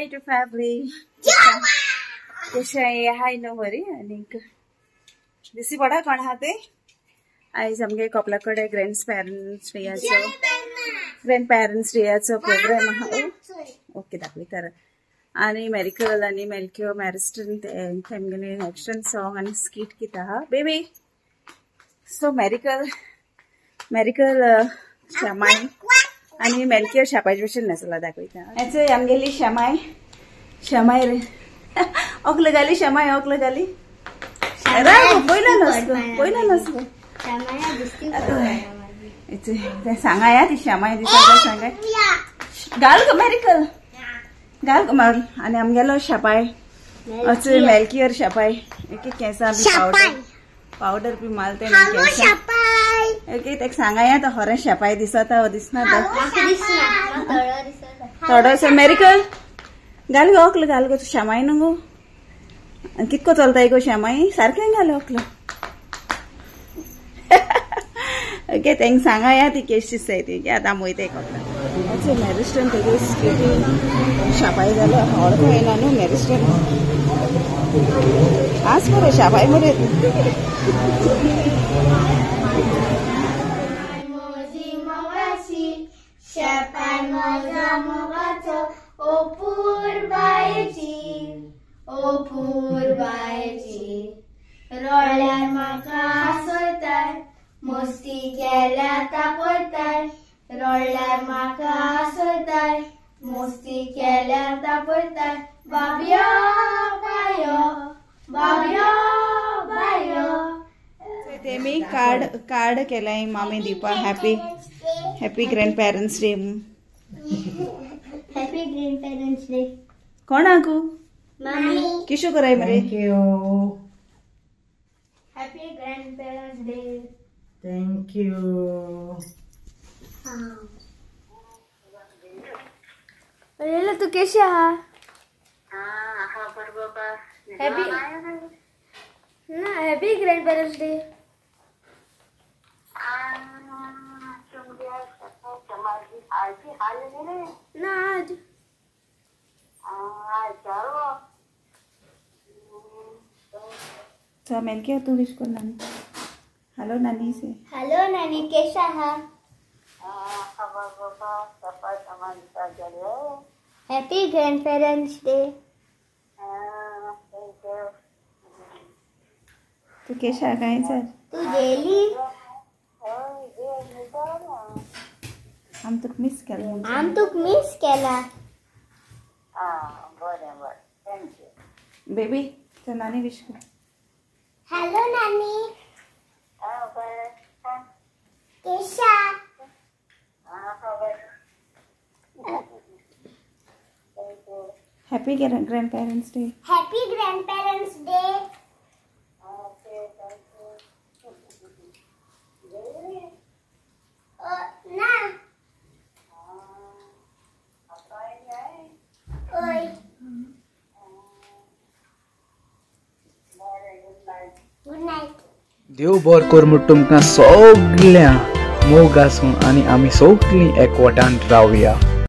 हाय two family. कशें हाय न्हू बरी आनीक दिसी पडा कोण आहा ते. आयज आमगे कोपला कडेन ग्रँड पेरंट्स डेयाचो प्रोग्राम आहा. ओके दाखयता. आनी मेरिकल आनी मेलक्यो मॅरिस्टन तेमगेले एक्शन सॉंग आनी स्कीट कितें आहा बेबी. सो मेरिकल मेरिकल श्यामाय आनी मेलक्यो शापाचे भशेन नाचला दाखयता. हेचे आमगेली श्यामाय श्यामाय रे ओकल घाली श्यामाय ओकल घाली पयलो नसलो पयलो नसलो सांगाया ती श्यामाय दिसा सांगाय घाल गो मेरिकल घाल गो. आनी आमगेलो शापाय अचे मेलकियर शापाय एक केंसा बी पावडर पावडर बी मारते. ओके तेका सांगाया तो खरें शापाय दिसता दिसना थोडो. मेरिकल घाल गो ओकल घाल गो श्यामाय न्हू गो कितको चलताय गो श्यामाय सारकें घाल ओकलो. ओके तेंका सांगाया ती केश दिसताय ती आतां वयताय कोपला. अच्छा मॅरिस्टन तेगे स्किटींग शापाय जालो वळख येना न्हू मॅरिस्टन आज मरे शापाय मरे. रोळ्यार म्हाका हांसयताय मस्ती केल्यार तापयताय रोळ्यार म्हाका हांसयताय मस्ती केल्यार तापयताय. बाबयो बायो बाबयो बायो. तेमी कार्ड कार्ड केलाय मामी दिवपा. Happy happy grand parents day. Happy grand parents day. कोणाकू मामी किशो कराय मरे. Happy grand parents day. Thank you. अरे तू कैसे आहा? हैप्पी ना हैप्पी ग्रैंड पेरेंट्स डे. ना आज तो मेलके तू विश कर नानी. हेलो नानी से. हेलो नानी कैसा है? Happy grandparents day. तू कैसा काय सर? तू गेली? आम तुक मिस केला. आम तुक मिस केला. बेबी तो नानी विश कर. हेलो नानी कैसा? Happy grand parents day. Happy grand parents day. ना ओय गुड नाइट. देव बर कर म्हूण तुमकां सगळ्यांक मोग आसूं आनी आमी सगळीं एकवटान रावया.